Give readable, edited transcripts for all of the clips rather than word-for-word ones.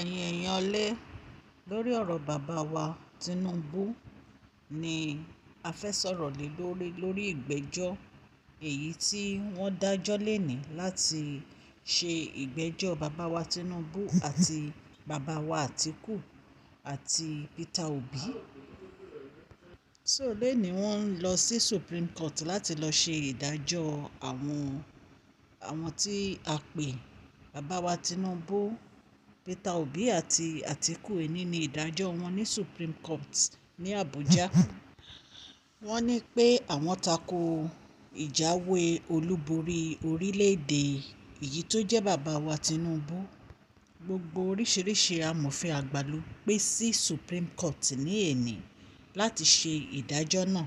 Ẹ̀yin èèyàn lé, lórí ọ̀rọ̀ bàbá wa Tinubu ni a fẹ́ sọ̀rọ̀ lé lórí, lórí ìgbẹ́jọ́ èyí tí wọ́n dájọ́ lónìí láti ṣe ìgbẹ́jọ́ bàbá wa Tinubu àti bàbá wa Atiku àti Peter Obi. So lónìí wọ́n ń lọ sí Supreme Court láti lọ ṣe ìdájọ́ àwọn tí a pè bàbá wa Tinubu, Peter Obi àti Atiku. Èní ní ìdájọ́ wọn ní Supreme Court ní Abuja. Wọ́n ní pé àwọn tako ìjáwé olúborí orílẹ̀-èdè èyí tó jẹ́ bàbá wa Tinubu. Gbogbo oríṣìíríṣìí amòfin àgbà ló pé sí Supreme Court ní èní láti ṣe ìdájọ́ náà.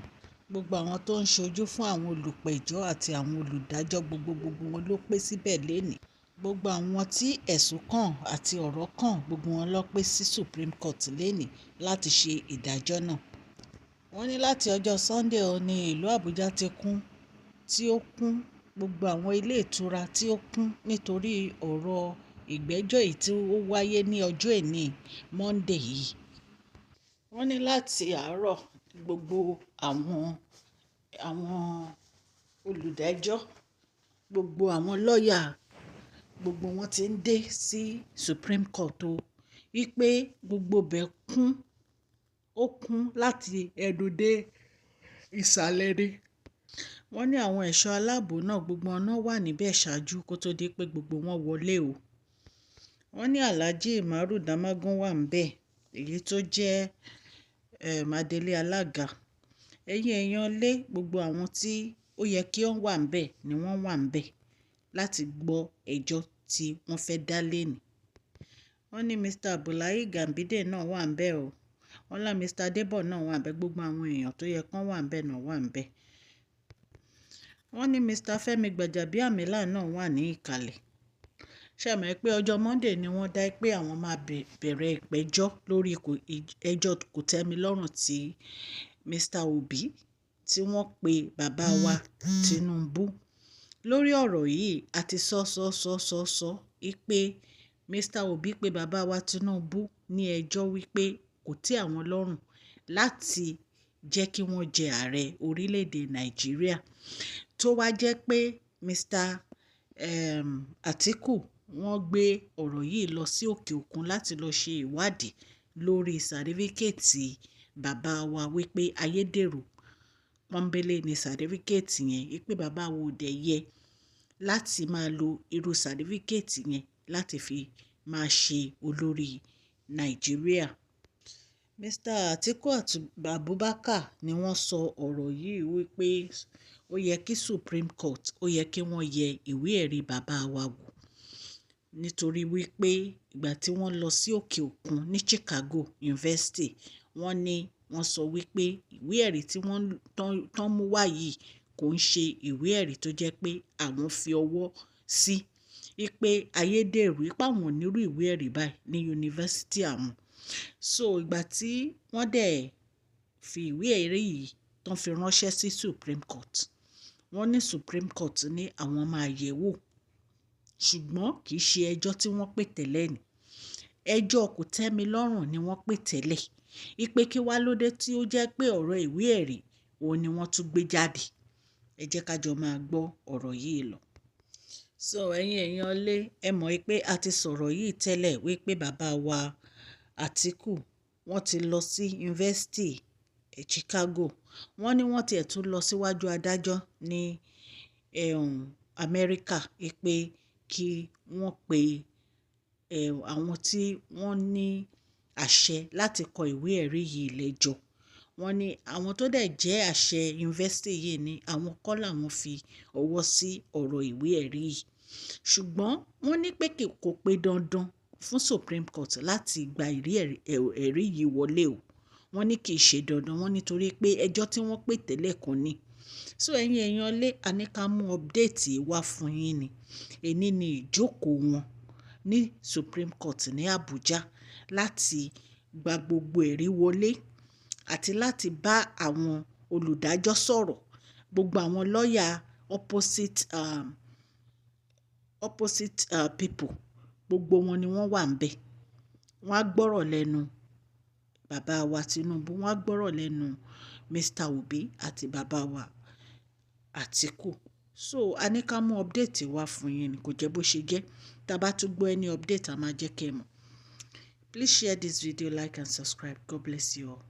Gbogbo àwọn tó ń ṣojú fún àwọn olùpẹ̀jọ́ àti àwọn olùdájọ́, gbogbo wọn ló pé síbẹ̀ lónìí. Gbogbo àwọn tí ẹ̀sùn kàn àti ọ̀rọ̀ kàn, gbogbo wọn ló pé sí Supreme Court lónìí láti ṣe ìdájọ́ náà. Wọ́n ní láti ọjọ́ Sunday ó ní ìlú Abuja ti kún, tí ó kún gbogbo àwọn ilé ìtura tí ó kún nítorí ọ̀rọ̀ ìgbẹ́jọ́ èyí tí ó wáyé ní ọjọ́ ẹní Monday yìí. Wọ́n ní láti àárọ̀ gbogbo àwọn olùdájọ́, gbogbo àwọn lọ́ọ̀yà, gbogbo wọn ti ń dé sí Supreme Court o. Wípé gbogbo bẹ̀ kún, ó kún láti ẹnu dé ìsàlẹ̀ ni. Wọ́n ní àwọn ẹ̀ṣọ́ aláàbò náà gbogbo wọn náà wà níbẹ̀ ṣáájú kó tó di pé gbogbo wọn wọlé o. Wọ́n ní Alhaji Umaru Damagun wà níbẹ̀, èyí tó jẹ́ adelé alága. Ẹ̀yin èèyàn lé, gbogbo àwọn tí ó yẹ kí wọ́n wà níbẹ̀ ni wọ́n wà níbẹ̀ láti gbọ́ ẹjọ́ tí wọ́n fẹ́ dá lónìí. Wọ́n ní Mr. Abdullahi Gambide náà wà níbẹ̀ o. Wọ́n lá Mr. Adebo náà wà níbẹ̀. Gbogbo àwọn èèyàn tó yẹ kí wọ́n wà níbẹ̀ náà wà níbẹ̀. Wọ́n ní Mr. Femi Gbajabiamila náà wà ní ìkàlẹ̀. Ṣé ẹ mọ̀ pé ọjọ́ Monday ni wọ́n dá pé àwọn máa bẹ̀rẹ̀ ìpẹ́jọ́ lórí ẹjọ́ kòtẹ́milọ́rùn tí Mr. Obi tí wọ́n pe bàbá wa Tinubu. Lórí ọ̀rọ̀ yìí, a ti sọ sọ sọ sọ sọ pé Mr. Obi pe bàbá wa Tinubu ní ẹjọ́ wípé kò tẹ́ àwọn lọ́rùn láti jẹ́ kí wọ́n jẹ ààrẹ orílẹ̀-èdè Nàìjíríà. Tó wá jẹ́ pé Mr. Atiku wọ́n gbé ọ̀rọ̀ yìí lọ sí òkè òkun láti lọ ṣe ìwádìí lórí certificate bàbá wa wípé ayédèrú pọ́nńbélé ni certificate yẹn, wípé bàbá wa ò dẹ̀ yẹ láti máa lo irú certificate yẹn láti fi máa ṣe olórí Nàìjíríà. Mr. Atiku Abubakar ni wọ́n sọ ọ̀rọ̀ yìí wípé ó yẹ kí Supreme Court, ó yẹ kí wọ́n yẹ ìwé ẹ̀rí bàbá wa wò. Nítorí wípé ìgbà tí wọ́n lọ sí òkè òkun ní Chicago University, wọ́n ní wọ́n sọ wípé ìwé ẹ̀rí tí wọ́n tán mú wá yìí kò ń ṣe ìwé ẹ̀rí tó jẹ́ pé àwọn fi ọwọ́ sí. Wípé ayédèrú, wípé àwọn ò ní irú ìwé ẹ̀rí báyìí ní yunifásítì àwọn. So ìgbà tí wọ́n dẹ̀ fi ìwé ẹ̀rí yìí tán fi ránṣẹ́ sí Supreme Court, wọ́n ní Supreme Court ní àwọn máa yẹ̀ wò. Ṣùgbọ́n kì í ṣe ẹjọ́ tí wọ́n pè tẹ́lẹ̀ ni. Ẹjọ́ kòtẹ́milọ́rùn ni wọ́n pè tẹ́lẹ̀. Wípé kí wá lóde tí ó jẹ́ pé ọ̀rọ̀ ìwé ẹ̀rí òun ni wọ́n tún gbé jáde. Ẹ jẹ́ ká jọ máa gbọ́ ọ̀rọ̀ yìí lọ. So ẹ̀yin èèyàn lé, ẹ mọ̀ pé a ti sọ̀rọ̀ yìí tẹ́lẹ̀ wípé bàbá wa Atiku wọ́n ti lọ sí University Chicago. Wọ́n ní wọ́n ti ẹ̀ tún lọ síwájú adájọ́ ní Amẹ́ríkà wípé kí wọ́n pe àwọn tí wọ́n ní àṣẹ láti kọ ìwé ẹ̀rí yìí lẹ́jọ́. Wọ́n ní àwọn tó dẹ̀ jẹ́ àṣẹ yunifásítì yìí ní àwọn kọ́ làwọn fi ọwọ́ sí ọ̀rọ̀ ìwé ẹ̀rí yìí. Ṣùgbọ́n wọ́n ní pé kò pé dandan fún Supreme Court láti gba ẹ̀rí yìí wọlé o. Wọ́n ní kì í ṣe dandan, wọ́n nítorí pé ẹjọ́ tí wọ́n pè tẹ́lẹ̀ kọ́ ni. So ẹ̀yin èèyàn lé, a ní ká mú update wá fún yín ni. Èní ni ìjókòó wọn ní Supreme Court ní Abuja láti gba gbogbo ẹ̀rí wọlé àti láti bá àwọn olùdájọ́ sọ̀rọ̀. Gbogbo àwọn lọ́ọ̀yà opposite people, gbogbo wọn ni wọ́n wà níbẹ̀. Wọ́n á gbọ́rọ̀ lẹ́nu bàbá wa Tinubu, wọ́n á gbọ́rọ̀ lẹ́nu Mr. Obi àti bàbá wa Atiku. So a ní ká mú update wá fún yín ni, kò jẹ́ bó ṣe jẹ́. Tá bá tún gbọ́ any update, a máa jẹ́ kí ẹ mọ̀. Please share this video, like and subscribe. God bless you all.